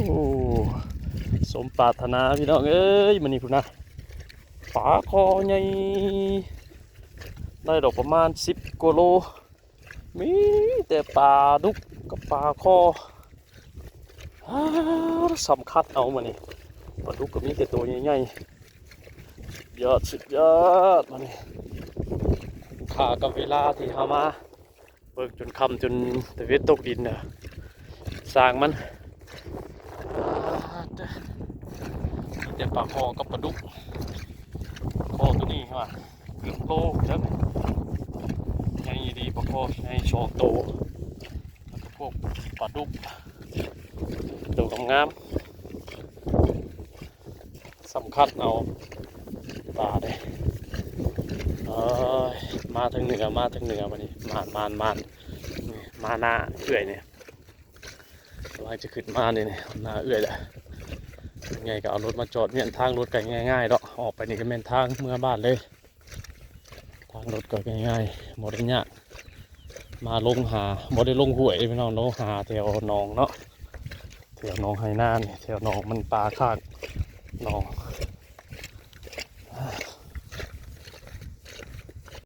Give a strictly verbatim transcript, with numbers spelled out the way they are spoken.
อ้ สมปรารถนาพี่น้องเอ้ย มื้อนี้พุ้นนะ ปลาคอใหญ่ ได้ดอกประมาณสิบกว่าโล มีแต่ปลาดุกกับปลาคอ อ้า สำคัญเอามื้อนี้ ปลาดุกก็มีแต่ตัวใหญ่ๆ สุดยอด สุดยอด มื้อนี้ ค่ากับเวลาที่เฮามา เบิ่งจนค่ำจนตะเว็นตกดินน่ะ สร้างมัน อ่า มีแต่ปลาคอกับปลาดุก ปลาคอตัวนี้ว่าเกือบโลจัก ใหญ่ดี ปลาคอใหญ่สองโต แล้วก็พวกปลาดุก โตงามๆ สำคัญเอาปลาเด้ เอ้ย มาทางเหนือ มาทางเหนือ มื้อนี้ มาน มาน มาน นี่ มาหน้าเอื้อยนี่ กำลังจะขึ้นมานี่ นี่ หน้าเอื้อยแหละ ยังไงก็เอารถมาจอด แม่นทางรถก็ง่ายๆ ดอก ออกไปนี่ก็แม่นทางเมือบ้านเลย ทางรถก็ง่ายๆ บ่ได้ยาก มาลงหา บ่ได้ลงห้วยพี่น้อง ลงหาแถวหนองเนาะ แถวหนองไฮนานี่ แถวหนองมันปลาข้างหนอง